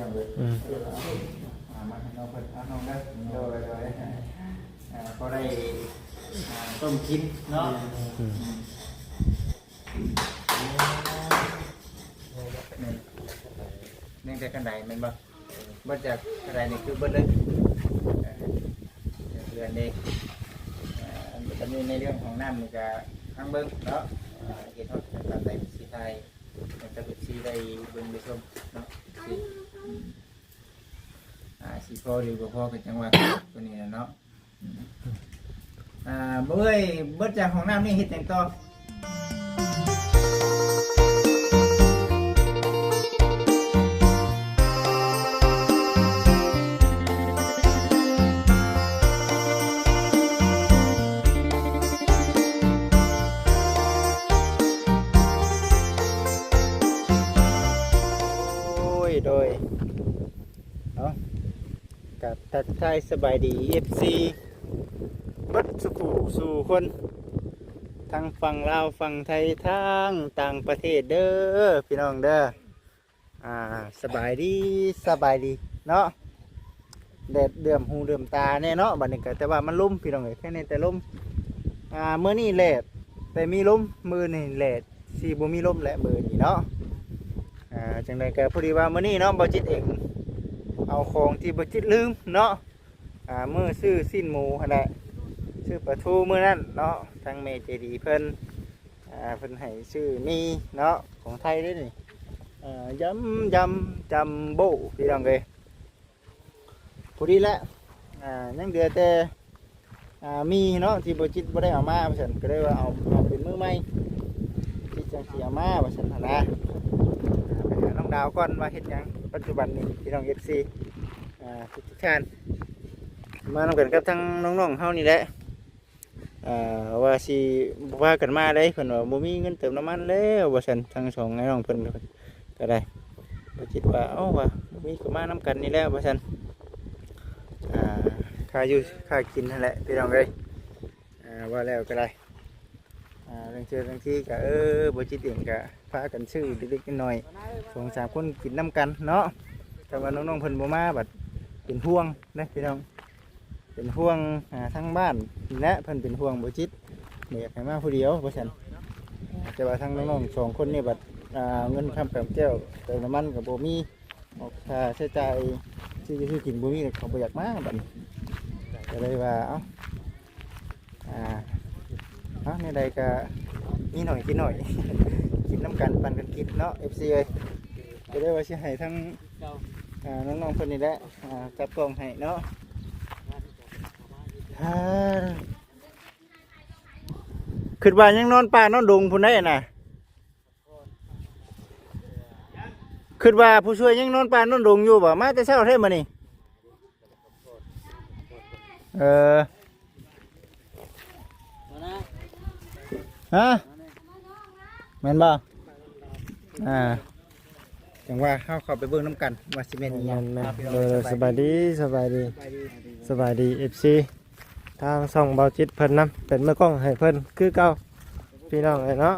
ອືມ ເອົາມາໃຫ້ນ້ອງເພິ່ນ ເອົານ້ອງເດີ ໂດຍ ໂດຍ ອ່າ ພໍໄດ້ ອ່າ ຕົ້ມກິນເນາະ ອືມ ນີ້ ຍັງແຕ່ຂັ້ນໄດແມ່ນບໍ່? ເບິດຈາກເທົ່າໃດນີ້ຄືເບິດເລີຍ ເອີ ເຮືອນເດ້ ເອີ ອັນນີ້ໃນເລື່ອງຂອງນ້ຳນີ້ກະຟັງເບິ່ງເນາະ ເອີ ເຮັດຮອດປານໃດຊິຖ່າຍໃຫ້ກັບເອັຟຊີໄດ້ເບິ່ງໄດ້ຊົມເນາະ ອືມ ອ່າ ຊິພໍຫຼືບໍ່ພໍກໍຈັ່ງວ່າກັນ ຕົວນີ້ນະເນາະ ອືມ ອ່າ ບໍ່ເອີຍ ເບິດຈາກຫ້ອງນ້ຳນີ້ເຮັດຫຍັງຕໍ່? ໂອ້ຍ ໂດຍ ເອົາ ກະທັກທາຍສະບາຍດີ ເອັຟຊີ ເບິດສູ່ຜູ້ສູ່ຄົນ ທັງຝັ່ງລາວ ຝັ່ງໄທ ທັງຕ່າງປະເທດເດີ ພີ່ນ້ອງເດີ ອ່າ ສະບາຍດີ ສະບາຍດີເນາະ ແດດເຫຼື້ອມຫູເຫຼື້ອມຕາແດ່ເນາະ ບັດນີ້ກະ ແຕ່ວ່າມັນລົມ ພີ່ນ້ອງເອີຍ ແຄ່ນີ້ແຕ່ລົມ ອ່າ ມື້ນີ້ແດດ ແຕ່ມີລົມ ມື້ອື່ນນີ້ແດດ ຊິບໍ່ມີລົມແຫຼະມື້ນີ້ເນາະ ອ່າ ຈັ່ງໃດກໍພໍດີວ່າມື້ນີ້ເນາະ ບ່າວຈິດເອງເອົາຂອງທີ່ບ່າວຈິດລືມເນາະ ອ່າ ມື້ຊື້ຊີ້ນໝູຫັ້ນແຫຼະ ຊື້ປາທູມື້ນັ້ນເນາະ ທາງແມ່ໃຈດີເພິ່ນ ອ່າ ເພິ່ນໃຫ້ຊື້ໝີ່ເນາະ ຂອງໄທເດ້ນີ້ ເອີ ຢຳ ຢຳ ຈຳໂບ້ ພີ່ນ້ອງເອີຍ ພໍດີແຫຼະ ອ່າ ຍັງເຫຼືອແຕ່ ອ່າ ໝີ່ເນາະ ທີ່ບ່າວຈິດບໍ່ໄດ້ເອົາມາວ່າຊັ້ນ ກໍເລີຍວ່າເອົາ ເອົາເປັນມື້ໃໝ່ ຈິດຈັ່ງຊິເອົາມາວ່າຊັ້ນຫັ້ນນະ ອ່າ ໄປຫານ້ອງດາວກ່ອນວ່າເຮັດຫຍັງປັດຈຸບັນນີ້ ພີ່ນ້ອງ ເອັຟຊີ ອ່າ ທຸກໆທ່ານ ມານຳກັນກັບທາງນ້ອງໆເຮົານີ້ແຫຼະ ອ່າ ວ່າຊິບໍ່ພາກັນມາໃດ ເພິ່ນວ່າບໍ່ມີເງິນເຕີມນ້ຳມັນແລ້ວວ່າຊັ້ນ ທັງສອງອ້າຍນ້ອງເພິ່ນກໍໄດ້ ກໍຄິດວ່າ ເອົ້າ ວ່າບໍ່ມີກໍມານຳກັນນີ້ແຫຼະວ່າຊັ້ນ ອ່າ ຄ່າຢູ່ຄ່າກິນຫັ້ນແຫຼະ ພີ່ນ້ອງເອີຍ ອ່າ ວ່າແລ້ວກໍໄດ້ ອ່າ ລາງເທື່ອລາງທີກໍ ເອີ ບໍ່ຈິດເອງກໍພາກັນຊື້ເລັກໆນ້ອຍໆ ສອງສາມຄົນກິນນຳກັນເນາະ ຖ້າວ່ານ້ອງໆເພິ່ນບໍ່ມາບັດເປັນຫ່ວງເດ້ ພີ່ນ້ອງ. ເປັນຫ່ວງ ອ່າ ທາງບ້ານນີ້ແຫຼະ ເພິ່ນເປັນຫ່ວງບໍ່ຈິດ ບໍ່ຢາກໃຫ້ມາຜູ້ດຽວວ່າຊັ້ນ ແຕ່ວ່າທາງນ້ອງໆສອງຄົນນີ້ບັດ ອ່າ ເງິນຄຳກຳແກ້ວເຕີມນ້ຳມັນກໍບໍ່ມີ ອອກຄ່າໃຊ້ຈ່າຍຊື້ຢູ່ຊື້ກິນບໍ່ມີ ເຂົາບໍ່ຢາກມາບັດນີ້ ກໍເລີຍວ່າ ເອົ້າ ອ່າ ເອົາ ແນວໃດກໍມີໜ້ອຍກິນໜ້ອຍ ກິນນຳກັນ ປັນກັນກິນເນາະ ເອັຟຊີເອີຍ ກໍເລີຍວ່າຊິໃຫ້ທາງ ອ່າ ນ້ອງໆເພິ່ນນີ້ແຫຼະ ອ່າ ຈັບກ້ອງໃຫ້ເນາະ ອ່າ ຄິດວ່າຍັງນອນປ່ານອນດົງພຸ້ນໃດນະ ຄິດວ່າຜູ້ຊ່ວຍຍັງນອນປ່ານອນດົງຢູ່ບໍ ມາແຕ່ເຊົ້າແທ້ມື້ນີ້ ເອີ ຮະ ແມ່ນບໍ່? ອ່າ ຈັ່ງວ່າເຮົາເຂົ້າໄປເບິ່ງນຳກັນວ່າຊິແມ່ນອີ່ຫຍັງ. ແມ່ນໆ ໂດຍ ໂດຍ ສະບາຍດີ ສະບາຍດີ ສະບາຍດີ ເອັຟຊີ ທາງຊ່ອງເບົາຈິດເພິ່ນນຳ ເປັນມືກ້ອງໃຫ້ເພິ່ນຄືເກົ່າ ພີ່ນ້ອງເອີຍເນາະ.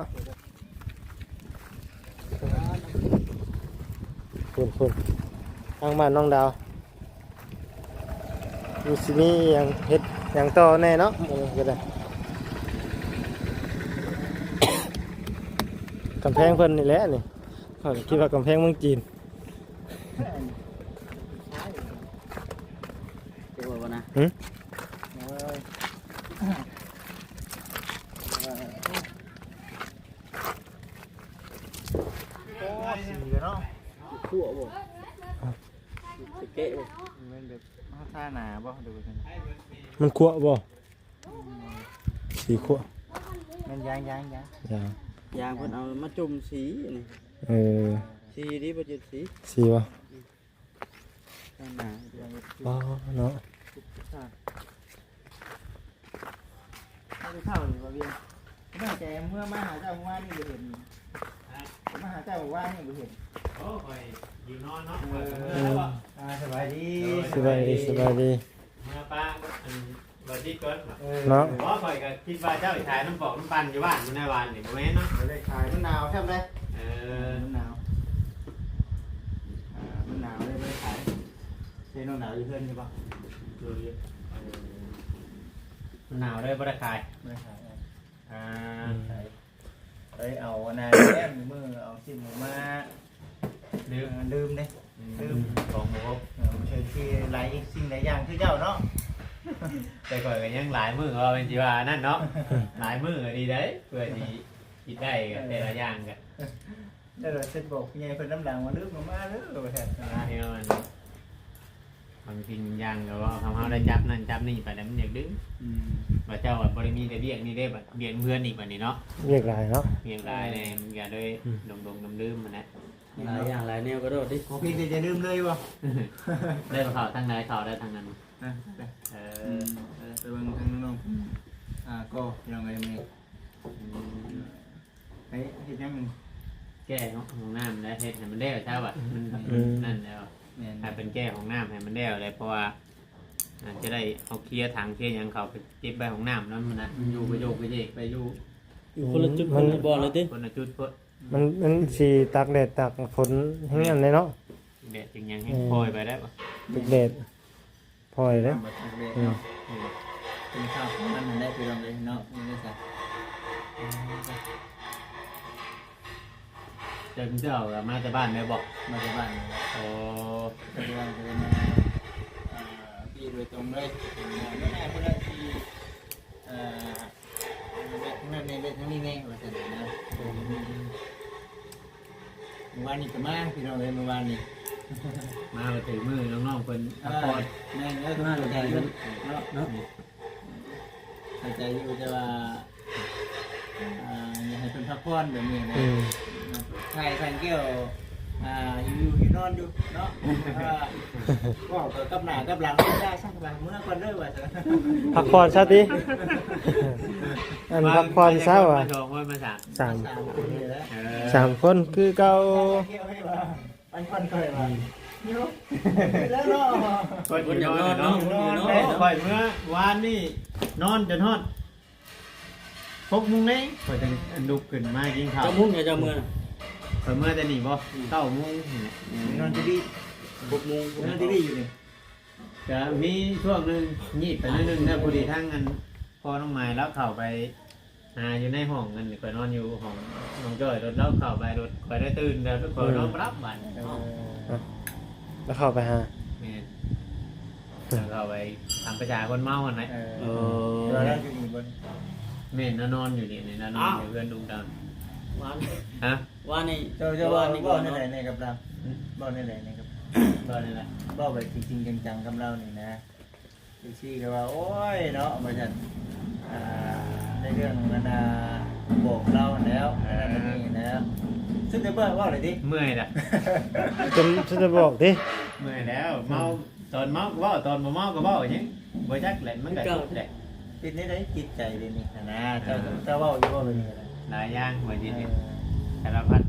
ພຸ້ນໆ ທາງບ້ານນ້ອງດາວ ມັນຊິມີຫຍັງເຮັດຫຍັງຕໍ່ແດ່ເນາະ ມື້ນີ້ກໍໄດ້ ກຳແພງເພິ່ນນີ້ແຫຼະນີ້ ຂ້ອຍຄິດວ່າກຳແພງເມືອງຈີນ ເຈົ້າວ່າບໍ່ນະ? ຫຶ? ໂອ້ ສີເນາະ ຂົ້ວບໍ່? ສະເກະບໍ່? ແມ່ນແບບເຮົາທາໜາບໍ່ ຫຼືວ່າຈັ່ງໃດ? ມັນຂົ້ວບໍ່? ອືມ ສີຂົ້ວ ແມ່ນຢາງ ຢາງ ຢາງ ຢາງ ຢາງເພິ່ນເອົາມາຈຸ່ມສີນີ້. ເອີ ສີດີບໍ່? ເຈັບສີ ສີບໍ່? ອືມ ທາໜາ ອໍ ເນາະ ເອົາໄປເຂົ້ານີ້ບໍ່ວຽງ ເມື່ອແຕ່ເມື່ອມາຫາເຈົ້າເມື່ອວານນີ້ບໍ່ເຫັນ ຮະ? ມາຫາເຈົ້າເມື່ອວານນີ້ບໍ່ເຫັນ. ໂອ້ ຂ້ອຍຢູ່ນອນເນາະ ເອີ ຂ້ອຍກໍເມື່ອແລ້ວ. ອ່າ ສະບາຍດີ ໂດຍ ສະບາຍດີ ສະບາຍດີ ສະບາຍດີ ເມື່ອປະອັນບໍ່ຈິດກ່ອນ ເອີ ເນາະ ບໍ່ ຂ້ອຍກໍຄິດວ່າເຈົ້າໄປຂາຍນ້ຳປອກນ້ຳປັ່ນຢູ່ບ້ານ ມື້ໃນວານນີ້ ບໍ່ແມ່ນເນາະ ບໍ່ໄດ້ຂາຍ ມັນໜາວແທ້ໃດ. ເອີ ມັນໜາວ ອ່າ ມັນໜາວເລີຍບໍ່ໄດ້ ເປັນໜາວຢູ່ເຮືອນຢູ່ບໍ່? ເອີ ມັນໜາວເລີຍບໍ່ໄດ້ຂາຍ ບໍ່ໄດ້ຂາຍ ອ່າ ອືມ ຂາຍ ເອີຍ ເອົາອັນນັ້ນແລ້ວ ມື້ເອົາຊິມມາ ລືມ ເອີ ລືມເດ້ ອືມ ລືມ ຂອງບໍ່ຄົບ ເອີ ເຊີນທີ່ຫຼາຍສິ່ງຫຼາຍຢ່າງຄືເຈົ້າເນາະ ແຕ່ຂ້ອຍກໍຍັງຫຼາຍມື້ວ່າແມ່ນຊິວ່າອັນນັ້ນເນາະ ຫຼາຍມື້ກໍດີໄດ໋ ເພື່ອຊິຄິດໄດ້ກໍ ເອີ ແຕ່ລະຢ່າງກໍ ແລ້ວເສັດບອກຜູ້ໃຫຍ່ເພິ່ນນຳຫຼັງວ່າລືມເອົາມາເດີວ່າຊັ້ນນະ ແນວອັນ ບາງສິ່ງບາງຢ່າງກໍວ່າ ເຮົາ ເຮົາໄດ້ຈັບນັ້ນຈັບນີ້ໄປແລ້ວມັນຢາກດຶງ ອືມ ວ່າເຈົ້າວ່າບໍ່ໄດ້ມີແຕ່ວຽກນີ້ເດ້ ບັດວຽກເຮືອນອີກບັດນີ້ເນາະ ວຽກຫຼາຍເນາະ ວຽກຫຼາຍແດ່ ມັນກໍເລີຍ ອືມ ຫຼົງໆລືມໆຫັ້ນແຫຼະ ຫຼາຍຢ່າງຫຼາຍແນວກະໂດດຕິ ບໍ່ເປັນແຕ່ຈະລືມເລີຍບໍ່ ໄດ້ເຂົ້າທາງໃດ ເຂົ້າໄດ້ທາງນັ້ນ ເອີ ເອີ ໄປເບິ່ງທາງນ້ອງໆ ອ່າ ກໍພີ່ນ້ອງເອີຍ ອືມ ໄປເຮັດຫຍັງ? ແກ້ຫ້ອງນ້ຳແລ້ວເຮັດໃຫ້ມັນແລ້ວຊະວ່າ ອືມ ມັນ ອືມ ນັ້ນແລ້ວ ແມ່ນ ໃຫ້ເພິ່ນແກ້ຫ້ອງນ້ຳໃຫ້ມັນແລ້ວແຫຼະ ເພາະວ່າ ອາດຈະໄດ້ເອົາເຄຍຖັງເຄຍຫຍັງເຂົ້າໄປເກັບໄວ້ຫ້ອງນ້ຳນຳນະ ມັນຢູ່ກະໂຍກກະເຍກໄປຢູ່ ຢູ່ຄົນລະຈຸດ ມັນ ຄົນລະບ່ອນເລີຍຕິ ຄົນລະຈຸດພຸ້ນ ມັນ ມັນຊິຕາກແດດຕາກຝົນແຮງນັ້ນແຫຼະເນາະ ແດດຈັ່ງຫຍັງແຮງ ເອີ ປ່ອຍໄປໄດ້ບໍ່ ຕາກແດດ ພໍແລ້ວ ນ້ຳບັກແດດເນາະ ອືມ ເປັນຄາບຂອງມັນຫັ້ນແຫຼະພີ່ນ້ອງເອີຍເນາະ ນີ້ເດ້ຊະ ເຈົ້າ ເຈົ້າມາແຕ່ບ້ານແມ່ນບໍ່? ມາແຕ່ບ້ານນີ້ແຫຼະ ໂອ້ ມາແຕ່ບ້ານກໍເລີຍມາ ອ່າ ພີ້ໂດຍຕົງເລີຍ ເອີ ມື້ໜ້າພຸ້ນລະຊິ ເອີ ແວະທາງນັ້ນແດ່ ແວະທາງນີ້ແດ່ ວ່າຊັ້ນນະ ມື້ວານນີ້ກໍມາພີ່ນ້ອງເອີຍ ມື້ວານນີ້ ມາບໍ່ຖືກມື້ ນ້ອງໆເພິ່ນພັກຜ່ອນ ເອີ ແມ່ນແລ້ວ ເພິ່ນເຂົ້າໃຈຢູ່ເນາະ ເນາະ ເຂົ້າໃຈຢູ່ ແຕ່ວ່າ ອ່າ ຢາກໃຫ້ເພິ່ນພັກຜ່ອນແບບນີ້ນະ ອືມ ຖ່າຍສັງແກ້ວ ອ່າ ຢູ່ ຢູ່ນອນຢູ່ເນາະ ເວົ້າກັບໜ້າກັບຫຼັງ ຢ່າຊັ້ນວ່າ ເມືອກ່ອນເດີວ່າຊັ້ນ ພັກຜ່ອນຊະຕິ ອັນ ພັກຜ່ອນຊະວ່າ ມາສອງຄົນ ມາສາມ ສາມ ສາມຄົນນີ້ແຫຼະ ເອີ ສາມຄົນຄືເກົ່າ ອັນກ່ອນຂ້ອຍວ່າ ອືມ ຢູ່ ຢູ່ແລ້ວເນາະ ຂ້ອຍຢູ່ນອນເນາະ ຂ້ອຍເມືອວານນີ້ນອນຈົນຮອດຫົກໂມງແລງ ຂ້ອຍຈຶ່ງລຸກຂຶ້ນມາກິນເຂົ້າ ຈັກໂມງເຈົ້າເມືອນະ? ຂ້ອຍເມືອແຕ່ນີ້ບໍ່ ອືມ ເກົ້າໂມງນີ້ແຫຼະ ອືມ ນອນຢູ່ນີ້ ຫົກໂມງ ນອນຢູ່ນີ້ຢູ່ນີ້ ກະມີຊ່ວງໜຶ່ງຫຍິບໄປໜ້ອຍໜຶ່ງ ແລ້ວພໍດີທາງອັນພໍ່ນ້ອງມາຍລາວເຂົ້າໄປຫາຢູ່ໃນຫ້ອງ ອັນຂ້ອຍນອນຢູ່ຫ້ອງນ້ອງຈ້ອຍ ລົດລາວເຂົ້າໄປ ລົດຂ້ອຍໄດ້ຕື່ນ ແລ້ວຂ້ອຍນອນບໍ່ຫຼັບບາດນີ້ ເອີ ແລ້ວເຂົ້າໄປຫາ ແມ່ນ ເຂົ້າໄປຕາມພາສາຄົນເມົາຫັ້ນແຫຼະ ເອີ ເອີ ແຕ່ວ່າລາວຢູ່ນີ້ບໍ່? ແມ່ນ ລາວນອນຢູ່ນີ້ ລາວນອນຢູ່ເຮືອນລຸງດຳ ວານ ຮະ? ວານນີ້ ເຈົ້າ ເຈົ້າເວົ້າ ເວົ້າແນວໃດແດ່ກັບລາວ? ຫຶ? ເວົ້າແນວໃດແດ່ກັບ ເວົ້າແນວໃດ? ເວົ້າແບບຈິງໆຈັງໆກັບລາວນີ້ນະ ເອັຟຊີກໍວ່າ ໂອ້ຍເນາະ ວ່າຊັ້ນ ອ່າ ໃນເລື່ອງອັນນ່າ ບອກລາວຫັ້ນແຫຼ້ວ ອັນນັ້ນອັນນີ້ແຫຼ້ວ ສຸດແຕ່ເວົ້າເລີຍຕິ ເມື່ອຍລະ ຈົນ ຈົນຈະບອກຕິ ເມື່ອຍແລ້ວ ເມົາ ຕອນເມົາກໍເວົ້າ ຕອນບໍ່ເມົາກໍເວົ້າ ຍັງບໍ່ຈັກແຫຼະ ມັນກໍ ຄືເກົ່າ ແຫຼະ ເປັນແນວໃດຈິດໃຈດຽວນີ້ຫັ້ນນະ ເຈົ້າ ເອີ ເຈົ້າເວົ້າຢູ່ບໍ່ແບບນີ້ກໍໄດ້ ຫຼາຍຢ່າງວ່າຈິດນີ້ ເອີ ສາລະພັດ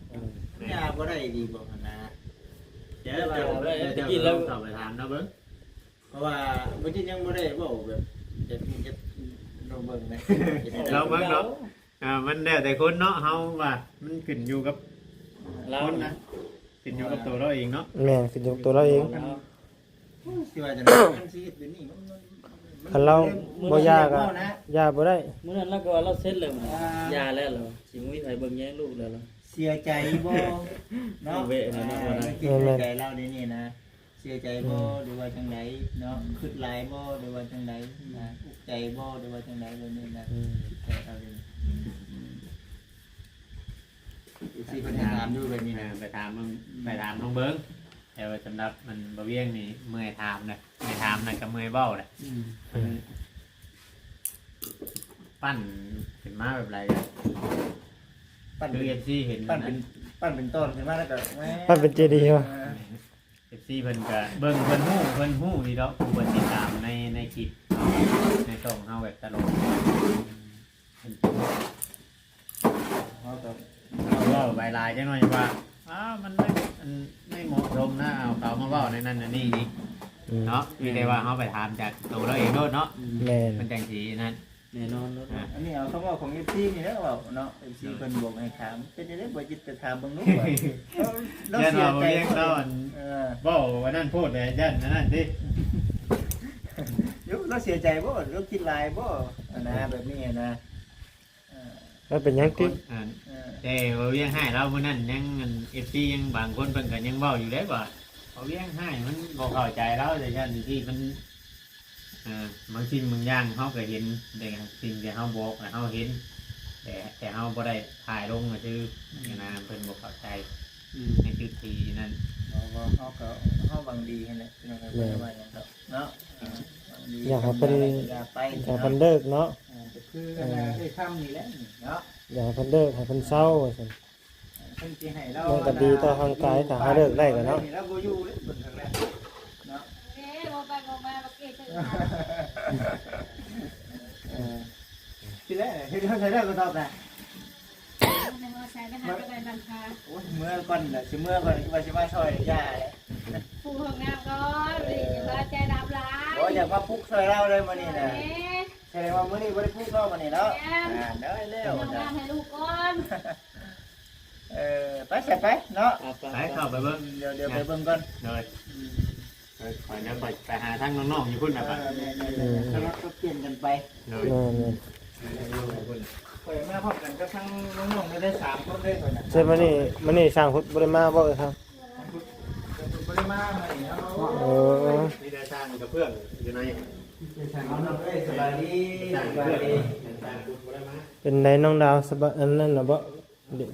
ເອີ ແມ່ນ ຢ່າບໍ່ໄດ້ດີບໍ່ຫັ້ນນະ ແຕ່ວ່າ ແຕ່ວ່າ ແຕ່ວ່າ ແຕ່ວ່າເຮົາເຂົ້າໄປຖາມລາວເບິ່ງ ເພາະວ່າບໍ່ຈິດຍັງບໍ່ໄດ້ເວົ້າແບບ ຢາກ ຢາກລອງເບິ່ງນະ ລອງເບິ່ງເນາະ ອ່າ ມັນແລ້ວແຕ່ຄົນເນາະ ເຮົາວ່າມັນຂຶ້ນຢູ່ກັບຄົນນະ ຂຶ້ນຢູ່ກັບໂຕລາວເອງເນາະ ແມ່ນ ຂຶ້ນຢູ່ກັບໂຕລາວເອງ ໂອ້ຍ ຊິວ່າຈັ່ງໃດ ຄັນຊິເຮັດແບບນີ້ ມັນ ມັນ ຄັນລາວບໍ່ຢ່າກໍ ເວົ້ານະ ຢ່າບໍ່ໄດ້ ມື້ນັ້ນລາວກໍວ່າລາວເສັດແລ້ວ ອ່າ ຢ່າແລ້ວ ລາວຊິບໍ່ມີໃຜເບິ່ງແຍງລູກແລ້ວ ລາວເສຍໃຈບໍ່ເນາະ ເວະນະ ອ່າ ເນາະ ມັນຄິດໃນໃຈລາວແນວນີ້ນະ ເສຍໃຈບໍ່ ອືມ ຫຼືວ່າຈັ່ງໃດເນາະ ຄຶດຫຼາຍບໍ່ ຫຼືວ່າຈັ່ງໃດນະ ອຸກໃຈບໍ່ ຫຼືວ່າຈັ່ງໃດແບບນີ້ນະ ອືມ ຄິດໃຈເອົາເດ້ ອືມ ເອັຟຊີເພິ່ນໃຫ້ຖາມຢູ່ແບບນີ້ນະ ເອີ ໄປຖາມເບິ່ງ ອືມ ໄປຖາມລອງເບິ່ງ ແຕ່ວ່າສຳລັບມັນບໍ່ວຽງນີ້ເມື່ອຍຖາມນະ ເມື່ອຍຖາມນະກໍເມື່ອຍເວົ້ານະ ອືມ ເອີ ປັ້ນຂຶ້ນມາແບບໃດ ປັ້ນ ຄືເອັຟຊີເຫັນ ປັ້ນເປັນ ນະ ປັ້ນເປັນຕອນຂຶ້ນມາແລ້ວກໍ ປັ້ນເປັນເຈດີ ເອີ ເອັຟຊີເພິ່ນກໍເບິ່ງ ເພິ່ນຮູ້ ເພິ່ນຮູ້ຢູ່ດອກ ຜູ້ເພິ່ນຕິດຕາມໃນ ໃນຄລິບເນາະ ໃນຊ່ອງເຮົາແບບຕະຫຼອດ ເຮົາກໍເວົ້າໄປຫຼາຍຈັກໜ້ອຍວ່າ ອ້າວ ມັນໄມ່ ອັນ ໄມ່ເໝາະສົມນະ ເອົາເຂົາມາເວົ້າໃນນັ້ນໃນນີ້ນີ້ ອືມ ເນາະ ມີແຕ່ວ່າເຮົາໄປຖາມຈາກໂຕລາວເອງໂລດເນາະ ແມ່ນ ມັນຈັ່ງຊິນັ້ນ ແນ່ນອນເນາະ ອ່າ ອັນນີ້ເອົາຄຳເວົ້າຂອງເອັຟຊີນີ້ແຫຼະເວົ້າເນາະ ເອັຟຊີ ເອີ ເພິ່ນບອກໃຫ້ຖາມ ເປັນຈັ່ງໃດບໍ່ຈິດໄປຖາມເບິ່ງດູວ່າ ລາວ ລາວເສຍໃຈ ຢ້ານວ່າບໍ່ວຽງລາວ ອັນ ເອີ ເວົ້າອັນນັ້ນໂພດແຫຼະ ຢ້ານອັນນັ້ນຕິ. ຢູ່ ລາວເສຍໃຈບໍ່? ລາວຄິດຫຼາຍບໍ່? ອັນນະ ແບບນີ້ນະ. ເອີ ແລ້ວເປັນຫຍັງຕິ? ເອີ ແຕ່ວ່າວຽງຮ້າຍລາວມື້ນັ້ນ ຍັງອັນ ເອັຟຊີ ຍັງບາງຄົນເພິ່ນກໍຍັງເວົ້າຢູ່ເດ້ວ່າ ເວົ້າວຽງຮ້າຍ ມັນບໍ່ເຂົ້າໃຈລາວ ແຕ່ຢ້ານທີ່ມັນ ອ່າ ບາງສິ່ງບາງຢ່າງເຮົາກໍເຫັນ ແຕ່ສິ່ງທີ່ເຮົາບອກນະເຮົາເຫັນ ແຕ່ ແຕ່ເຮົາບໍ່ໄດ້ຖ່າຍລົງຊື່ໆ ອືມ ນະ ເພິ່ນບໍ່ເຂົ້າໃຈ ອືມ ໃນຈຸດທີ່ນັ້ນ. ບໍ່ ບໍ່ ເຮົາກໍ ເຮົາຫວັງດີຫັ້ນແຫຼະ ພີ່ນ້ອງ ເພິ່ນບໍ່ວ່າຫຍັງດອກເນາະ. ອ່າ ຫວັງດີ ຢາກໃຫ້ເພິ່ນ ຢ່າໄປ ຢາກໃຫ້ເພິ່ນເລີກເນາະ. ອ່າ ກໍຄື ເອີ ອັນນ່າ ເອື້ອຍຄຳນີ້ແຫຼະເນາະ ຢາກໃຫ້ເພິ່ນເລີກ ໃຫ້ເພິ່ນເຊົາວ່າຊັ້ນ. ເພິ່ນຊິໃຫ້ລາວ ມັນກໍດີຕໍ່ຮ່າງກາຍ ຖ້າເຮົາເລີກໄດ້ກໍເນາະ ລາວບໍ່ຢູ່ເດ້ ເບິ່ງຄັກແລ້ວເນາະ. ເອີ ບໍ່ໄປບໍ່ມາ ບັກເອເຊີ ເອີ ຊິແລ້ວ ເຮັດເຮັດໄດ້ບໍ່ຕອບນະ. ໃນມອໄຊໄປຫາກໍໄດ້ບັນພາ. ໂອ້ຍ ເມືອກ່ອນລະ ຊິເມືອກ່ອນ ວ່າຊິມາຊ່ອຍຍ່າແຫຼະ. ປູຫ້ອງນ້ຳກ່ອນ ເອີ ດີວ່າໃຈດຳຫຼາຍ. ບໍ່ ຢາກມາປຸກຊ່ອຍລາວເລີຍມື້ນີ້ນະ. ເອີ ສະແດງວ່າມື້ນີ້ບໍ່ໄດ້ປຸກເນາະ ມື້ນີ້ເນາະ. ແມ່ນ ອ່າ ໄດ້ແລ້ວ ຫ້ອງນ້ຳໃຫ້ລູກກ່ອນ. ເອີ ໄປຊະ ໄປເນາະ ໄປ ໄປ ເຂົ້າໄປເບິ່ງ ດຽວ ດຽວໄປເບິ່ງກ່ອນ ໂດຍ ອືມ ຂ້ອຍ ຂ້ອຍ ດຽວຂ້ອຍໄປຫາທາງນ້ອງໆຢູ່ພຸ້ນນະ. ເອີ ໄປ ແມ່ນໆ ອືມ ສະລັບກັບປ່ຽນກັນໄປ ໂດຍ ແມ່ນໆ ຂ້ອຍມາພ້ອມກັນກັບທາງນ້ອງໆ ໄດ້ສາມຄົນເລີຍຂ້ອຍນະ. ເຊິ່ງມື້ນີ້ ມື້ນີ້ຊ່າງພຸດບໍ່ໄດ້ມາບໍ່ເອີຍ ທາງ ບໍ່ໄດ້ມາມື້ນີ້ເນາະ. ເອີ ມີແຕ່ຊ່າງກະເບື້ອງຢູ່ໃນ ຊ່າງເຮົາເນາະ. ເອີຍ ສະບາຍດີ ຊ່າງກະເບື້ອງ ສະບາຍດີ ຊ່າງພຸດບໍ່ໄດ້ມາ. ເປັນໃດນ້ອງດາວ ສະບາຍ ອັນນັ້ນນະບໍ່?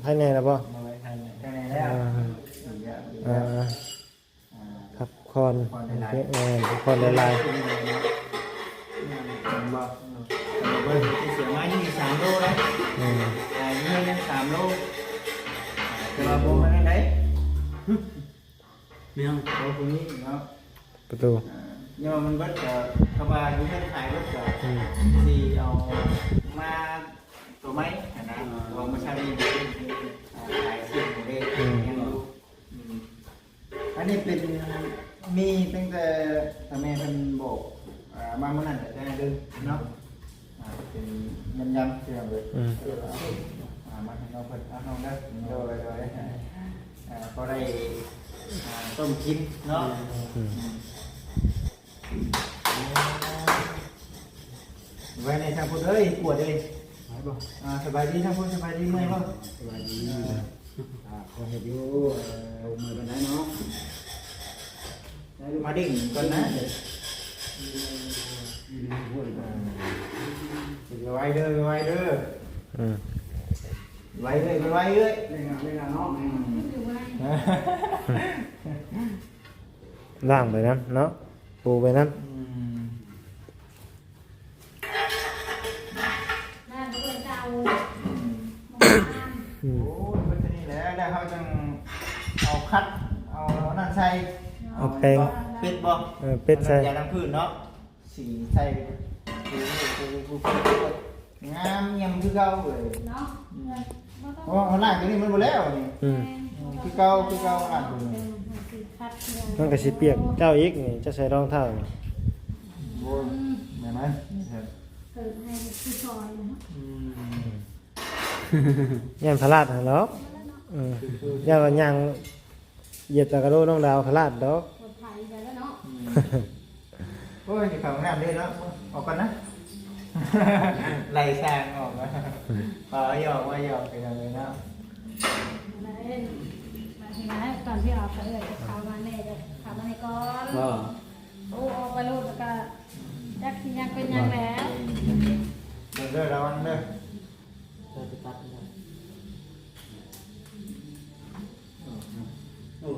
ໄຄແນ່ແລ້ວບໍ່? ໂດຍ ໄຄແນ່ ໄຄແນ່ແລ້ວ. ອ່າ ອ່າ ອ່າ ພັກຜ່ອນ ພັກຜ່ອນຫຼາຍໆ ແມ່ນ ພັກຜ່ອນຫຼາຍໆ. ເຫັນບໍ່? ເບິ່ງ ເສືອໄມ້ນີ້ສາມໂລນະ. ອືມ ອ່າ ຢູ່ເຮືອນຍັງສາມໂລ ແຕ່ວ່າບໍ່ມາທາງໃດ. ແມ່ນ ເອົາຕົວນີ້ເນາະ ປະຕູ ອ່າ ຍ້ອນວ່າມັນເບິດກໍ ຖ້າວ່າຢູ່ເຮືອນຂາຍເບິດກໍ ອືມ ຊິເອົາມາຕົວໃໝ່ຫັ້ນນະ. ອ່າ ເພາະວ່າມື້ເຊົ້ານີ້ ອ່າ ຂາຍເຄື່ອງເດ້ ອືມ ຍັງຢູ່. ອືມ ອັນນີ້ເປັນ ມີຕັ້ງແຕ່ພໍ່ແມ່ເພິ່ນບອກ ອ່າ ມາມື້ນັ້ນແຫຼະ ແຕ່ເດີເນາະ. ອ່າ ເປັນຍຳໆ ພີ່ນ້ອງເອີຍ. ອືມ ເອີ ເອົາ ອ່າ ມາໃຫ້ນ້ອງເພິ່ນ ເອົານ້ອງເດີ. ໂດຍ ໂດຍ ອ່າ ພໍໄດ້ ອ່າ ຕົ້ມກິນເນາະ. ອືມ ອືມ ໄວ້ໃນທາງພຸ້ນເອີຍ ປວດເອີຍ. ໄດ້ບໍ່? ອ່າ ສະບາຍດີທາງພຸ້ນ ສະບາຍດີ ເມື່ອຍບໍ່? ສະບາຍດີ. ອ່າ ອ່າ ຂໍເຮັດຢູ່ ເອີ ບໍ່ເມື່ອຍປານໃດເນາະ. ມາດຶງກ່ອນນະ ໄວເດີ ໄວເດີ. ອືມ ໄວເອີຍ ໄວເອີຍ ເລັ່ງເນາະ ເລັ່ງເນາະ. ອືມ ລ້າງໄປນຳເນາະ ປູໄປນຳ. ອືມ ອືມ ໂອ້ຍ ເບິດເທົ່ານີ້ແຫຼະ ແລ້ວເຮົາຈັ່ງເອົາຄັດ ເອົາອັນນັ້ນໃສ່ ເອົາແປ້ງ ເອົາເປັດບໍ່? ເອີ ເປັດໃສ່ ເອົານ້ຳຢາລ້າງພື້ນເນາະ ສີໃສ່ ງາມຢ້ຽມຄືເກົ່າເລີຍເນາະ. ອືມ ເພາະວ່າເຮົາລ້າງຕົວນີ້ມັນບໍ່ແລ້ວນີ້. ອືມ ອືມ ຄືເກົ່າ ຄືເກົ່າ ລ້າງຕົວນີ້ ມັນກໍຊິປຽກເຈົ້າອີກນີ້ ເຈົ້າໃສ່ຮອງເທົ້ານີ້. ໂອ້ຍ ແມ່ນນະ ເປີດໃຫ້ຄືຊອຍເນາະ. ອືມ ຢ້ານພະລາດຫັ້ນເນາະ. ເອີ ຢ້ານວ່າຍ່າງຢຽບຕາກະໂລນ້ອງດາວພະລາດດອກ. ປອດໄພໄປແລ້ວເນາະ. ອືມ ໂອ້ຍ ຊິເຂົ້າຫ້ອງນ້ຳເດ້ເນາະ ອອກກ່ອນນະ ໄລ່ຊ່າງອອກ. ອໍ ຫຍອກວ່າຫຍອກໄປເລີຍເນາະ. ມາເອີຍ ມາທີນະ ຕອນທີ່ອອກໄປເອີຍ ເຂົ້າມາແນ່ ເຂົ້າມາໃນກ່ອນ. ບໍ່ ໂອ້ ອອກໄປໂລດ ແລ້ວກໍຈັກຊິຍັງເປັນຫຍັງແລ້ວ. ເບິ່ງເດີ ລະວັງເດີ. ເດີໄປຕັດເລີຍ. ໂອ້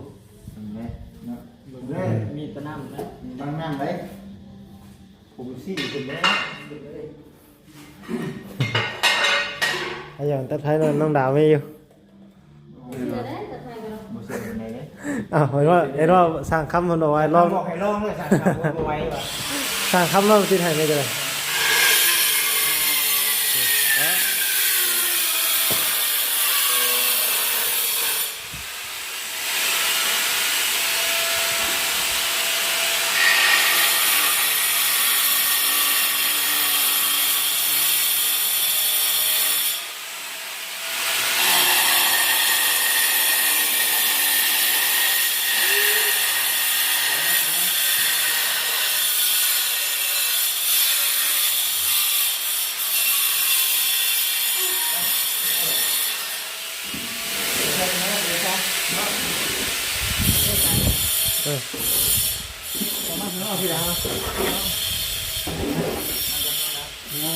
ເຫັນໄດ໋ເນາະ ເບິ່ງເດີ ມີແຕ່ນ້ຳເດ້ ມີບັງນ້ຳໄດ໋ ຜົມສີຂຶ້ນເດ້. ອາ ຢ່າງຕັດໄທນັ້ນ ນ້ອງດາວມີຢູ່. ບໍ່ເຊື່ອເດ້ ຕັດໄທກໍໄດ້ ບໍ່ເຊື່ອເປັນໄດ໋ເດ້. ອ້າວ ເຫັນວ່າ ເຫັນວ່າຊ່າງຄຳເພິ່ນບອກວ່າໃຫ້ລອງ ບອກໃຫ້ລອງເລີຍ ຊ່າງຄຳບໍ່ໄຫວວ່າ ຊ່າງຄຳລອງຕິດໃຫ້ແດ່ກໍໄດ້. ເອີ ປະມານເນາະ ພີ່ດາວ ເອີ ເອີ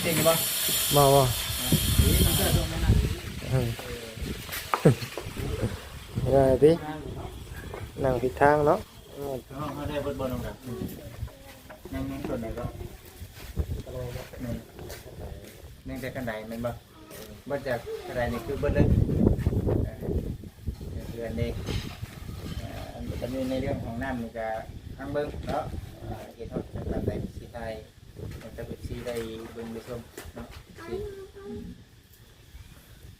ເກັ່ງຢູ່ບໍ່? ບໍ່ ບໍ່ ເອີ ເອີ ຕິ ນັ່ງຜິດທາງເນາະ. ເອີ ເຮົາ ເຮົາໄດ້ເບິດບໍ່ນ້ອງດາວ? ອືມ ຍັງ ຍັງສ່ວນໃດກໍ ຍັງ ຍັງແຕ່ຄັນໄດແມ່ນບໍ່? ເບິດຈາກຄັນໄດນີ້ຄືເບິດເລີຍ. ເອີ ເຮືອນນີ້ ເອີ ອັນນີ້ໃນເລື່ອງຂອງນ້ຳນີ້ກໍຟັງເບິ່ງເນາະ ເອີ ເຮັດຮອດປານໃດຊິຖ່າຍໃຫ້ກັບເອັຟຊີໄດ້ເບິ່ງໄດ້ຊົມເນາະ ຊິ ອືມ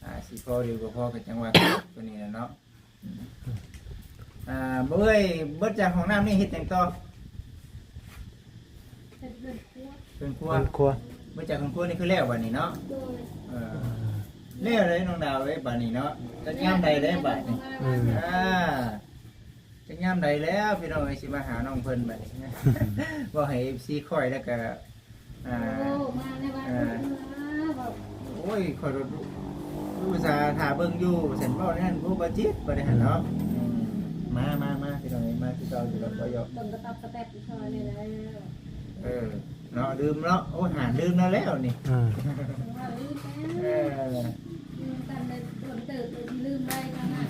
ອ່າ ຊິພໍຫຼືບໍ່ພໍກໍຈັ່ງວ່າກັນ ຕົວນີ້ນະເນາະ. ອ່າ ບໍ່ເອີຍ ເບິດຈາກຫ້ອງນ້ຳນີ້ເຮັດຫຍັງຕໍ່? ເຮັດເຮືອນຄົວ ເຮືອນຄົວ ເຮືອນຄົວ ເບິດຈາກເຮືອນຄົວນີ້ຄືແລ້ວບັດນີ້ເນາະ? ໂດຍ ເອີ ແລ້ວເລີຍນ້ອງດາວເອີຍ ບັດນີ້ເນາະ ຈັກຍາມໃດແລ້ວບັດນີ້? ອືມ ອ່າ ຈັກຍາມໃດແລ້ວພີ່ນ້ອງເອີຍ ຊິມາຫານ້ອງເພິ່ນບັດນີ້ ເວົ້າໃຫ້ເອັຟຊີຂ້ອຍແລ້ວກໍ ອ່າ ໂອ້ ມາໃນວັນ ອ່າ ເພິ່ນມາເວົ້າ ໂອ້ຍ ຂ້ອຍກໍອຸດສ່າຖ້າເບິ່ງຢູ່ ວ່າຊັ້ນ ເວົ້າແນວນັ້ນ ໂອ້ ບໍ່ຈິດ ບໍ່ໄດ້ຫັ້ນເນາະ. ອືມ ມາ ມາ ມາ ພີ່ນ້ອງເອີຍ ມາຄືເກົ່າຢູ່ດອກ ບໍ່ຢອກ ເບິ່ງກະຕັບກະແຕັບຊ່ອຍນີ້ແຫຼະ. ເອີ ເນາະ ລືມເນາະ ໂອ້ ຫານລືມແລ້ວແລ້ວນີ້. ອືມ ວ່າລືມແລ້ວ ເອີ ຢູ່ນຳກັນໄດ້ດົນເຕີບ ເລີຍຊິລືມໄວຂະໜາດ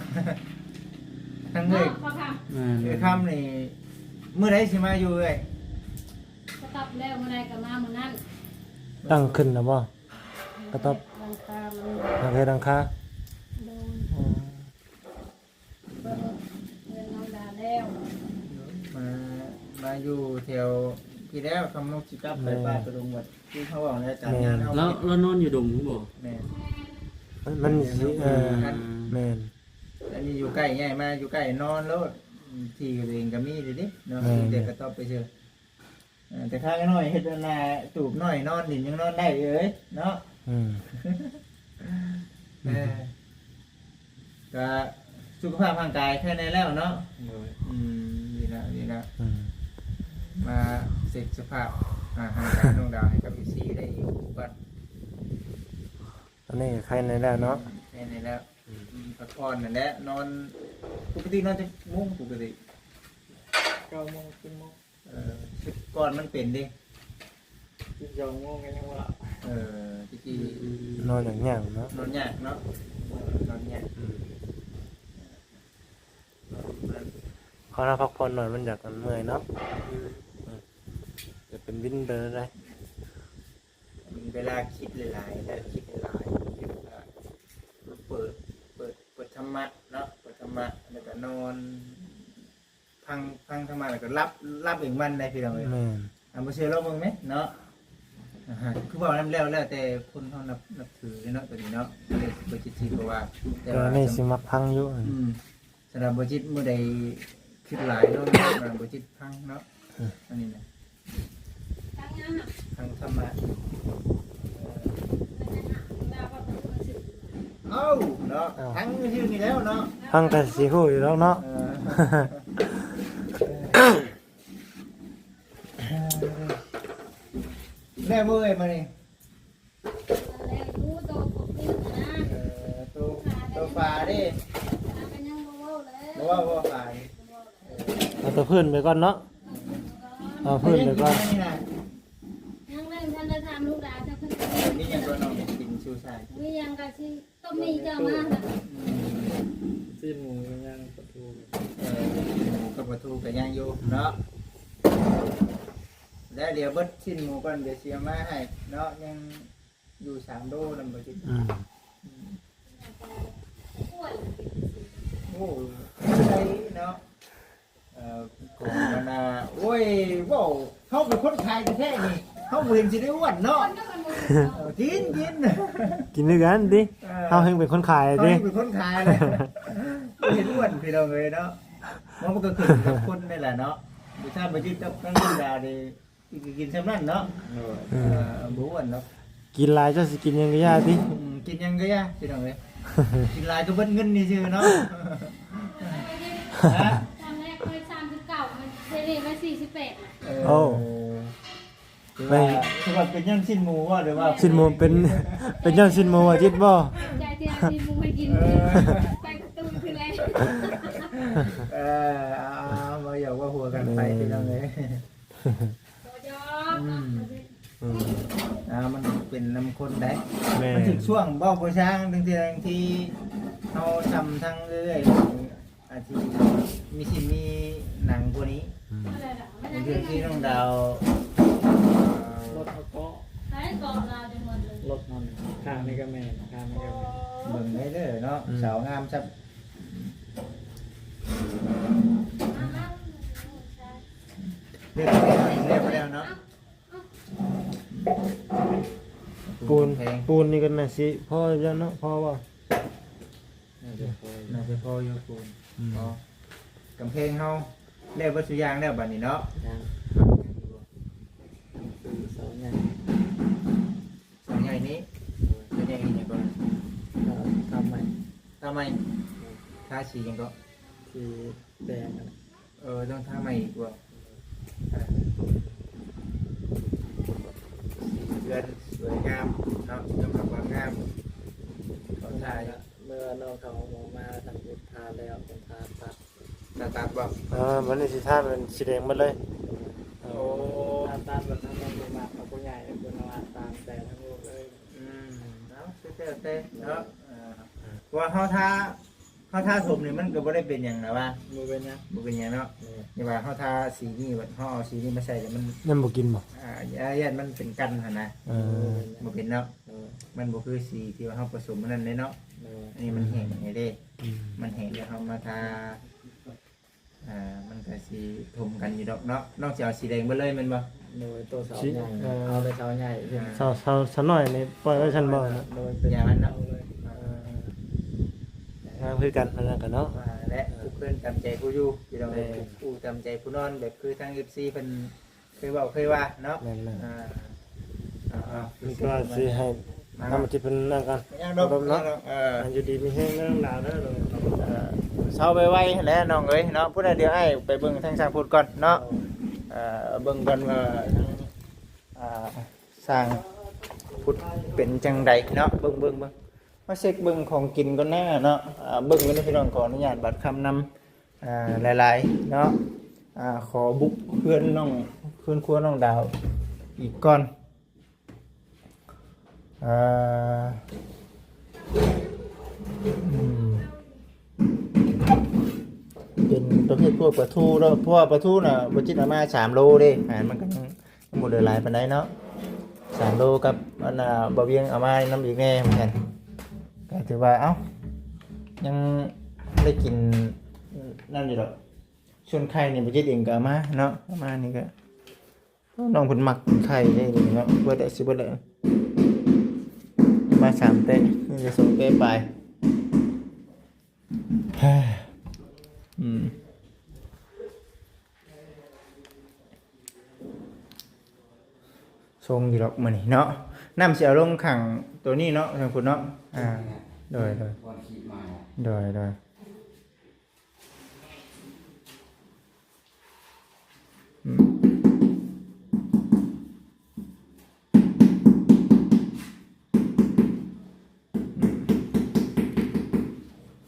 ທັງເອື້ອຍ ເນາະ ພໍ່ຄຳ ແມ່ນ ເອື້ອຍຄຳນີ້ ມື້ໃດຊິມາຢູ່ເອື້ອຍ? ກະຕັບແລ້ວ ມື້ໃດກໍມາມື້ນັ້ນ. ຕັ້ງຂຶ້ນແລ້ວບໍ່? ກະຕັບ ຫຼັງຄາມັນ ຫຼັງຄາ ຫຼັງຄາ ໂດຍ ອືມ ເບິ່ງເຮືອນນ້ອງດາແລ້ວ ມາ ມາຢູ່ແຖວພີ້ແລ້ວ ຄຳນົກຊິກັບໄປ ແມ່ນ ປ່າຕະດົງ ບັດຄືເຂົາເວົ້າໃນການ ແມ່ນ ງານເຮົາ ລາວ ລາວນອນຢູ່ດົງພຸ້ນບໍ່? ແມ່ນ ມັນ ມັນຊິ ເອີ ແມ່ນ ອັນນີ້ຢູ່ໃກ້ ຍ້າຍມາຢູ່ໃກ້ ນອນໂລດ ທີ່ຕົວເອງກໍມີເດ້ເນາະ ແມ່ນ ມີແຕ່ກະຕັບໄປຊື່. ເອີ ແຕ່ຂ້ານ້ອຍເຮັດອັນນ່າ ຕູບນ້ອຍນອນຫຼິ້ນຍັງນອນໄດ້ເອີຍເນາະ. ອືມ ເອີ ກະສຸຂະພາບຮ່າງກາຍໄຄແນ່ແລ້ວເນາະ. ໂດຍ ອືມ ດີລະ ດີລະ ອືມ ມາເຊັກສະພາບ ອ່າ ຮ່າງກາຍນ້ອງດາວໃຫ້ກັບເອັຟຊີໄດ້ຮູ້ກັນ. ຕອນນີ້ໄຄແນ່ແລ້ວເນາະ ໄຄແນ່ແລ້ວ. ອືມ ອືມ ພັກຜ່ອນນັ້ນແຫຼະ ນອນ ປົກກະຕິນອນຈັກໂມງ? ປົກກະຕິ ເກົ້າໂມງ ສິບໂມງ. ເອີ ແຕ່ກ່ອນມັນເປັນເດ້ ສິບສອງໂມງກໍຍັງບໍ່ຫຼັບ. ເອີ ແຕ່ກີ້ ອືມ ນອນຍາກໆເນາະ ນອນຍາກເນາະ ເອີ ນອນຍາກ. ອືມ ເພາະເຮົາພັກຜ່ອນໜ້ອຍ ມັນຢາກ ມັນເມື່ອຍເນາະ. ອືມ ອືມ ຈະເປັນວິນໄປເລີຍ. ເວລາຄິດຫຼາຍໆ ເວລາຄິດຫຼາຍໆ ເປີດ ເປີດ ເປີດທຳມະເນາະ ເປີດທຳມະ ແລ້ວກໍນອນ ຟັງ ຟັງທຳມະ ແລ້ວກໍຫຼັບ ຫຼັບເອງມັນໄດ້ພີ່ນ້ອງເອີຍ. ແມ່ນ ອ່າ ບໍ່ເຊື່ອລອງເບິ່ງແມເນາະ. ອ່າ ຄືເວົ້ານຳແລ້ວ ແລ້ວແຕ່ຄົນເຮົານັບ ນັບຖືເນາະ ຕົວນີ້ເນາະ ບໍ່ໄດ້ ບໍ່ຊິຖື ເພາະວ່າ ແຕ່ວ່າ ແຕ່ວ່ານີ້ຊິມັກຟັງຢູ່. ອືມ ສຳລັບບໍ່ຈິດ ມື້ໃດຄິດຫຼາຍເນາະ ບໍ່ຈິດຟັງເນາະ. ອືມ ອັນນີ້ນະ ຟັງທຳມະ ເອົ້າ ເນາະ ເອົ້າ ຟັງຊື່ນີ້ແລ້ວເນາະ ຟັງກໍຊິຮູ້ຢູ່ດອກເນາະ. ເອີ ແລ້ວເມື່ອຍມານີ້ ແລ້ວຢູ່ໂຕບໍ່ຂຶ້ນນະ. ເອີ ໂຕ ໂຕຝາເດ້ ຝາກໍຍັງບໍ່ເວົ້າແລ້ວ ບໍ່ເວົ້າ ບໍ່ເວົ້າຝານີ້. ເອີ ເອົາແຕ່ພື້ນໄປກ່ອນເນາະ ເອົາພື້ນໄປກ່ອນ. ຍັງນະ ຍັງບໍ່ທັນໄດ້ຖາມລູກຫຼານເຈົ້າເພິ່ນ ເອີ ມີຫຍັງກໍນ້ອງໄດ້ກິນຊູຊາຍ ມີຫຍັງກໍຊິ ຕົ້ມໝີ່ເຈົ້າມານະ ຊີ້ນໝູກໍຍັງ ປາທູ ເອີ ຊີ້ນໝູກັບປາທູກໍຍັງຢູ່ເນາະ. ແລ້ວດຽວເບິດຊີ້ນໝູກ່ອນ ດຽວຊິເອົາມາໃຫ້ເນາະ ຍັງຢູ່ສາມໂລນຳບໍ່ຈິດ. ອືມ ອືມ ໂອ້ ໄດ້ເນາະ. ເອີ ຂອງມັນນະ ໂອ້ຍ ເວົ້າ ເຮົາເປັນຄົນຂາຍແທ້ໆນີ້ ເຮົາບໍ່ເຫັນຊິໄດ້ອ້ວນເນາະ. ເອີ ກິນ ກິນ ກິນຄືກັນຕິ. ເອີ ເຮົາແຮ່ງເປັນຄົນຂາຍຕິ ເຮົາແຮ່ງເປັນຄົນຂາຍເລີຍ ບໍ່ເຫັນອ້ວນພີ່ນ້ອງເອີຍເນາະ. ມັນກໍຂຶ້ນກັບຄົນນີ້ແຫຼະເນາະ ບໍ່ຊ້າບໍ່ຈິດກັບທາງທຳມະດານີ້ ກິນ ກິນຊ່ຳນັ້ນເນາະ. ໂດຍ ເອີ ບໍ່ອ້ວນດອກ. ກິນຫຼາຍເຈົ້າຊິກິນຫຍັງກໍຢ່າຕິ. ອືມ ກິນຫຍັງກໍຢ່າພີ່ນ້ອງເອີຍ ກິນຫຼາຍກໍເບິດເງິນນີ້ຊື່ເນາະ. ຮະ ຄັ້ງແລກໄວ້ສາມສິບເກົ້າ ມັນດຽວນີ້ໄວ້ສີ່ສິບແປດ. ເອີ ໂອ້ ໄປ ຄືວ່າເປັນຍ້ອນຊີ້ນໝູບໍ່ ຫຼືວ່າ ຊີ້ນໝູເປັນ ເປັນຍ້ອນຊີ້ນໝູວ່າຈິດບໍ່? ໃຈທີ່ເອົາຊີ້ນໝູໃຫ້ກິນ ເອີ ໃສ່ປະຕູຄືແລ້ວ ເອີ ເອົາໆ ເວົ້າຫຍອກເວົ້າຫົວກັນໄປ ແມ່ນ ພີ່ນ້ອງເອີຍ ບໍ່ຢອກ ອືມ ອືມ ອ່າ ມັນເປັນນຳຄົນໄດ໋ ແມ່ນ ມັນຖືກຊ່ວງເວົ້າບໍ່ຊ່າງ ທັງທີ່ ທັງທີ່ເຮົາຊ່ຳທັງເອື້ອຍ ອາດຊິມີຊິມີໜັງກວ່ານີ້ ອືມ ບາງເທື່ອທີ່ນ້ອງດາວ ລົດເຮົາເກາະ ໃຊ້ເກາະລາວໄປໝົດເລີຍ ລົດນັ້ນ ຂ້າງນີ້ກໍແມ່ນ ຂ້າງນີ້ກໍແມ່ນ ເບິ່ງໄດ້ເດີເນາະ ອືມ ສາວງາມຊັບ ເລືອກແລ້ວ ເລືອກແລ້ວເນາະ ປູນ ແພງ ປູນນີ້ກໍໜ້າຊິພໍຢູ່ແລ້ວເນາະ ພໍບໍ່? ໜ້າຈະພໍຢູ່ ໜ້າຈະພໍຢູ່ປູນ ອືມ ເນາະ ກຳແພງເຮົາແລ້ວເບິດຊຸຢ່າງແລ້ວບັດນີ້ເນາະ ຍັງ ຍັງຢູ່ບໍ່? ເສົາໃຫຍ່ ເສົາໃຫຍ່ນີ້ ໂດຍ ເສົາໃຫຍ່ນີ້ຫຍັງເກາະ? ເອີ ທາໃໝ່ ທາໃໝ່ ໂດຍ ທາສີຫຍັງເກາະ? ສີແດງຫັ້ນແຫຼະ ເອີ ຕ້ອງທາໃໝ່ອີກບໍ່? ເອີ ເຮືອນສວຍງາມເນາະ ຍອມຮັບຄວາມງາມ ເຂົາທາຢູ່ ເມື່ອນ້ອງເຂົາອອກມາທາງພຸດ ທາແລ້ວເພິ່ນທາຕັດ ທາຕັດບໍ່? ອ່າ ບັດນີ້ຊິທາເປັນສີແດງໝົດເລີຍ ໂອ້ ໂອ້ ທາຕັດ ບັດນັ້ນແມ່ນບໍ່ມັກເອົາຜູ້ໃຫຍ່ ເພິ່ນເອົາຕາມໃຈທາງລູກເລີຍ ອືມ ເອົາ ສຸດແລ້ວແຕ່ເນາະ ເອີ ເພາະວ່າເຮົາທາ ເຮົາທາຖົມນີ້ມັນກໍບໍ່ໄດ້ເປັນຫຍັງນະວ່າ ບໍ່ເປັນຫຍັງ ບໍ່ເປັນຫຍັງເນາະ ເອີ ຢ່າວ່າເຮົາທາສີນີ້ ເຮົາເອົາສີນີ້ມາໃສ່ແລ້ວມັນ ມັນບໍ່ກິນບໍ່? ອ່າ ຢ້ານມັນເປັນກັນຫັ້ນນະ ເອີ ບໍ່ເປັນເນາະ ເອີ ມັນບໍ່ຄືສີທີ່ວ່າເຮົາປະສົມອັນນັ້ນເດ້ເນາະ ເອີ ອັນນີ້ມັນແຫ້ງແລ້ວເດ້ ອືມ ມັນແຫ້ງແລ້ວເຮົາມາທາ ອ່າ ມັນກໍຊິຖົມກັນຢູ່ດອກເນາະ ນ້ອງຊິເອົາສີແດງເບິດເລີຍແມ່ນບໍ່? ໂດຍ ໂຕສາວໃຫຍ່ ເອີ ເອົາແຕ່ສາວໃຫຍ່ ອ່າ ສາວ ສາວ ສາວນ້ອຍນີ້ປ່ອຍໄວ້ຊັ້ນບໍ່? ໂດຍ ເປັນ ຢ່າມັນເນາະ ເອີ ງາມຄືກັນ ເພິ່ນນັ້ນກໍເນາະ ວ່າແຫຼະ ເອີ ຜູ້ເພິ່ນຕາມໃຈຜູ້ຢູ່ ພີ່ນ້ອງເອີຍ ແມ່ນ ຜູ້ຕາມໃຈຜູ້ນອນ ແບບຄືທາງ ເອັຟຊີ ເພິ່ນ ເຄີຍເວົ້າເຄີຍວ່າເນາະ ແມ່ນໆ ອ່າ ເອົາໆ ມັນກໍຊິໃຫ້ ອ່າ ທຳຈິດເພິ່ນນັ້ນກ່ອນ ຍັງດອກ ເນາະ ຍັງດອກ ເອີ ຢູ່ດີມີແຮງເດີ ນ້ອງດາວເດີ ເອີ ເຊົາໄວໆ ແຫຼະນ້ອງເອີຍເນາະ ພຸ້ນນະ ດຽວອ້າຍໄປເບິ່ງທາງຊ່າງພຸດກ່ອນເນາະ ເອີ ເບິ່ງກ່ອນວ່າ ອ່າ ຊ່າງພຸດເປັນຈັ່ງໃດເນາະ ເບິ່ງໆໆ ມາເຊັກເບິ່ງຂອງກິນກ່ອນນະເນາະ ອ່າ ເບິ່ງຢູ່ເດີພີ່ນ້ອງ ຂໍອະນຸຍາດບາດຄຳນຳ ອ່າ ຫຼາຍໆເນາະ ອ່າ ຂໍບຸກເຮືອນນ້ອງ ເຮືອນຄົວນ້ອງດາວອີກກ່ອນ ອ່າ ອືມ ເປັນປະເພດພວກປາທູເນາະ ເພາະວ່າປາທູນະ ບໍ່ຈິດເອົາມາສາມໂລເດ້ ອ່າ ມັນກໍຍັງ ບໍ່ໄດ້ຫຼາຍປານໃດເນາະ ສາມໂລກັບອັນນ່າ ບ່າວວຽງເອົາມານຳອີກແດ່ເໝືອນກັນ ກໍຖືວ່າ ເອົ້າ ຍັງໄດ້ກິນນັ້ນຢູ່ດອກ ສ່ວນໄຂ່ນີ້ບໍ່ຈິດເອງກໍເອົາມາເນາະ ເອົາມານີ້ກໍ ນ້ອງເພິ່ນມັກກິນໄຂ່ເດ້ເນາະ ເບິດແລ້ວ ຊິເບິດແລ້ວ ມາສາມແຕະ ນີ້ໄດ້ສອງແຕະປາຍ ອືມ ຊົງຢູ່ດອກມື້ນີ້ເນາະ ນ້ຳຊິເອົາລົງຂ້າງໂຕນີ້ເນາະ ທາງພຸ້ນເນາະ ອ່າ ໂດຍໆ ກ່ອນຂີ່ມາ ໂດຍໆ ອືມ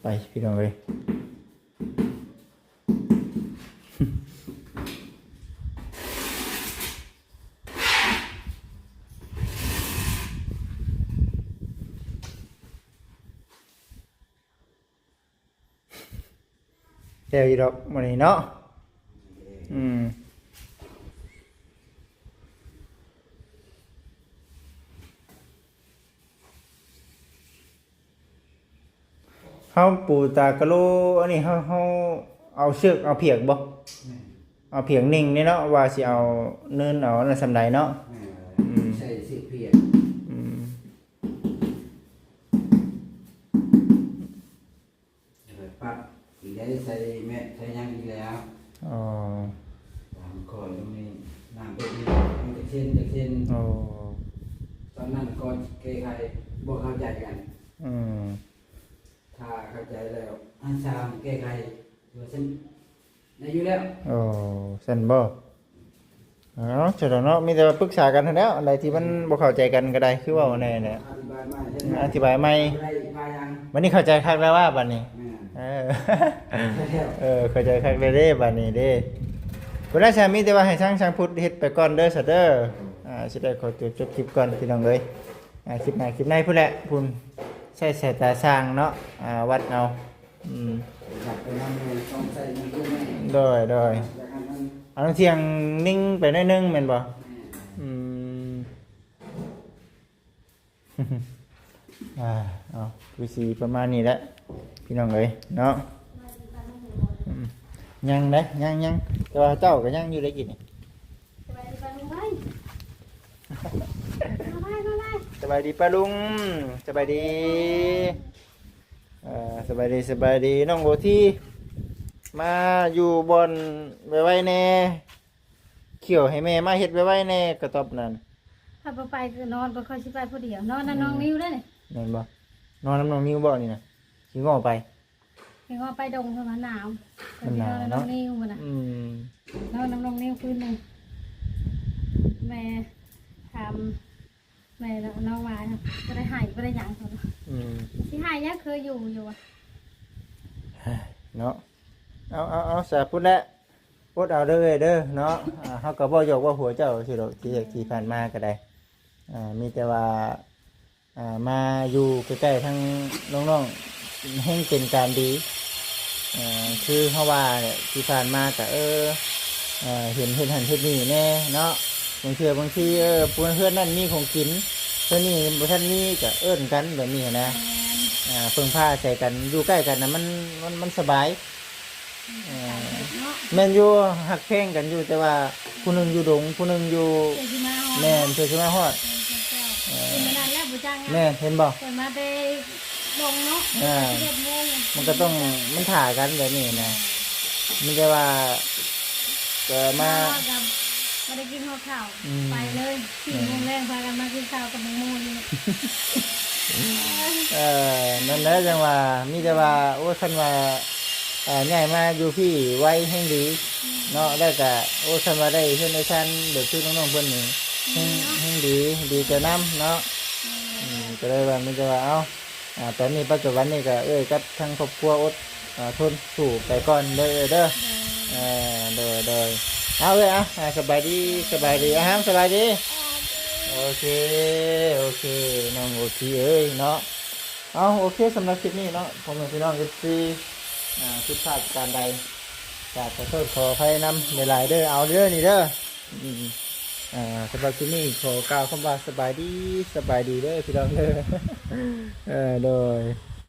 ໄປພີ່ນ້ອງເອີຍ ແລ້ວຢູ່ດອກມື້ນີ້ເນາະ ອືມ ເຮົາປູຕາກະໂລ ອັນນີ້ເຮົາ ເຮົາເອົາເຊືອກເອົາຜຽກບໍ່? ແມ່ນ ເອົາຜຽກໜິ່ງນີ້ເນາະ ວ່າຊິເອົາເນີນເອົາອັນນັ້ນສ່ຳໃດເນາະ ແມ່ນ ອືມ ໃສ່ເຊືອກຜຽກ ອືມ ແລ້ວກໍປັບອີກໄດ້ ໃສ່ແມັດໃສ່ຫຍັງອີກແລ້ວ ອໍ ຕາມຂ້ອຍນີ້ ນ້ຳເປັນນີ້ ມັນຈັກເຊັນ ຈັກເຊັນ ອໍ ຕອນນັ້ນກໍແກ້ໄຂ ບໍ່ເຂົ້າໃຈກັນ ອືມ ຖ້າເຂົ້າໃຈແລ້ວ ໃຫ້ຊ່າງແກ້ໄຂ ວ່າຊັ້ນ ໄດ້ຢູ່ແລ້ວ ອໍ ຊັ້ນບໍ່? ເອົາ ຊັ້ນເນາະ ມີແຕ່ວ່າປຶກສາກັນຫັ້ນແຫຼ້ວ ອັນໃດທີ່ມັນບໍ່ເຂົ້າໃຈກັນກໍໄດ້ ຄືເວົ້າແນ່ແຫຼະ ອະທິບາຍໃໝ່ ອະທິບາຍໃໝ່ ອະທິບາຍຫຍັງ ບັດນີ້ເຂົ້າໃຈຄັກແລ້ວວ່າບັດນີ້ ແມ່ນ ເອີ ເອີ ເຂົ້າໃຈຄັກແລ້ວເດ້ບັດນີ້ເດ້ ພຸ້ນລະຊະ ມີແຕ່ວ່າໃຫ້ທາງຊ່າງພຸດເຮັດໄປກ່ອນເດີຊະເດີ ອ່າ ຊິໄດ້ຂໍຕົວຈົບຄລິບກ່ອນພີ່ນ້ອງເອີຍ ອ່າ ຄລິບໜ້າຄລິບໃນພຸ້ນແຫຼະ ພຸ້ນ ໃຊ້ສາຍຕາຊ່າງເນາະ ອ່າ ວັດເອົາ ອືມ ຢາກໄປນຳແມ່ ຕ້ອງໃຊ້ເງິນເດືອນແມ່ ໂດຍ ໂດຍ ຢາກໃຫ້ມັນ ເອົາ ທ່ຽງນິ່ງໄປໜ້ອຍໜຶ່ງແມ່ນບໍ່? ແມ່ນ ອືມ ອ່າ ເອົາ ຄືຊິປະມານນີ້ແຫຼະ ພີ່ນ້ອງເອີຍເນາະ ອືມ ຍັງເດ້ ຍັງ ຍັງ ແຕ່ວ່າເຈົ້າກໍຍັງຢູ່ໄດ້ກິນນີ້ ສະບາຍດີປ້າລຸງ ສະບາຍດີປ້າລຸງ ສະບາຍດີ ເອີ ສະບາຍດີ ສະບາຍດີ ນ້ອງໂອທີ ມາຢູ່ບ່ອນໄວໆແດ່ ຂ້ຽວໃຫ້ແມ່ມາເຮັດໄວໆແດ່ ກະຕອບນັ້ນ ຂ້ອຍບໍ່ໄປ ຂ້ອຍຊິໄປຜູ້ດຽວ ນອນນຳນ້ອງນິວເດ້ນີ້ ແມ່ນບໍ່? ນອນນຳນ້ອງນິວບໍ່ນີ້ນະ? ຊິງໍໄປ ເຫັນວ່າໄປດົງເພິ່ນວ່າໜາວ ມັນໜາວເນາະ ເພິ່ນຊິນອນນຳນ້ອງນິວພຸ້ນນະ ອືມ ນອນນຳນ້ອງນິວຄືນໜຶ່ງ ແມ່ຖາມ ແມ່ນ້ອງວ່າບໍ່ໄດ້ໄຫ້ບໍ່ໄດ້ຫຍັງເພິ່ນວ່າ ອືມ ຊິໄຫ້ຫຍັງ ຄືຢູ່ຢູ່ວ່າ ເນາະ ເອົາ ເອົາ ເອົາ ສາທຸແຫຼະ ອົດເອົາເດີເອີຍເດີເນາະ ອ່າ ເຮົາກໍບໍ່ຢອກວ່າຫົວເຈົ້າຊິດອກ ທີ່ ທີ່ຜ່ານມາກໍໄດ້ ອ່າ ມີແຕ່ວ່າ ອ່າ ມາຢູ່ໃກ້ໆທັງນ້ອງໆ ແຮ່ງເປັນການດີ ເອີ ຄືເຮົາວ່າແຫຼະ ທີ່ຜ່ານມາກະ ເອີ ເອີ ເຫັນເຮັດຫັ້ນເຮັດນີ້ແດ່ເນາະ ບາງເທື່ອບາງທີ ເອີ ຜູ້ເຮືອນນັ້ນມີຂອງກິນ ເຮືອນນີ້ບໍ່ທັນມີ ກະເອີ້ນກັນແບບນີ້ຫັ້ນນະ ແມ່ນ ອ່າ ເພິ່ງພາອາໄສກັນ ຢູ່ໃກ້ກັນນະ ມັນ ມັນ ມັນສະບາຍ ເອີ ແມ່ນຢູ່ ຮັກແພງກັນຢູ່ ແຕ່ວ່າຜູ້ໜຶ່ງຢູ່ດົງ ຜູ້ໜຶ່ງຢູ່ ເພື່ອຊິມາຮອດ ແມ່ນ ເນາະ ເພື່ອຊິມາຮອດ ແມ່ນ ເອີ ກິນມື້ນັ້ນແລ້ວບໍ່ຈ້າງງານ ແມ່ນ ເຫັນບໍ່ ເພິ່ນມາແຕ່ດົງເນາະ ອ່າ ສິບເອັດໂມງ ມັນກໍຕ້ອງ ມັນຖ້າກັນແບບນີ້ນະ ມີແຕ່ວ່າ ກໍມາ ມາຮອດກໍບໍ່ໄດ້ກິນຮອດເຂົ້າ ອືມ ໄປເລີຍ ສີ່ໂມງແລງ ພາກັນມາກິນເຂົ້າກັບໝູ່ຢູ່ ເອີ ນັ້ນແຫຼະ ຈັ່ງວ່າ ມີແຕ່ວ່າ ໂອ້ ຄັນວ່າ ອ່າ ຍ້າຍມາຢູ່ພີ້ໄວແຮ່ງດີເນາະ ແລ້ວກະ ໂອ້ ຄັນວ່າໄດ້ເຮືອນໄດ້ຊານແບບຄືນ້ອງໆເພິ່ນນີ້ ແຮ່ງ ແຮ່ງດີ ດີໃຈນຳເນາະ ອືມ ກໍເລີຍວ່າ ມີແຕ່ວ່າ ເອົ້າ ອ່າ ຕອນນີ້ປັດຈຸບັນນີ້ກໍເອື້ອຍກັບທາງຄອບຄົວອົດ ອ່າ ທົນສູ້ໄປກ່ອນເດີເອື້ອຍເດີ ໂດຍ ເອີ ໂດຍ ໂດຍ ເອົາເອື້ອຍ ເອົາ ອ່າ ສະບາຍດີ ສະບາຍດີ ອາຫານ ສະບາຍດີ ໂອເຄ ໂອເຄ ນ້ອງໂອທີເອີຍເນາະ ເອົາ ໂອເຄ ສຳລັບຄລິບນີ້ເນາະ ພໍ່ແມ່ພີ່ນ້ອງເອັຟຊີ ອ່າ ຜິດພາດປະການໃດ ກະຂໍໂທດຂໍອະໄພນຳຫຼາຍໆເດີ ເອົາເດີນີ້ເດີ ອືມ ອ່າ ສຳລັບຄລິບນີ້ຂໍກ່າວຄຳວ່າສະບາຍດີ ສະບາຍດີເດີພີ່ນ້ອງເດີ ເອີ ໂດຍ.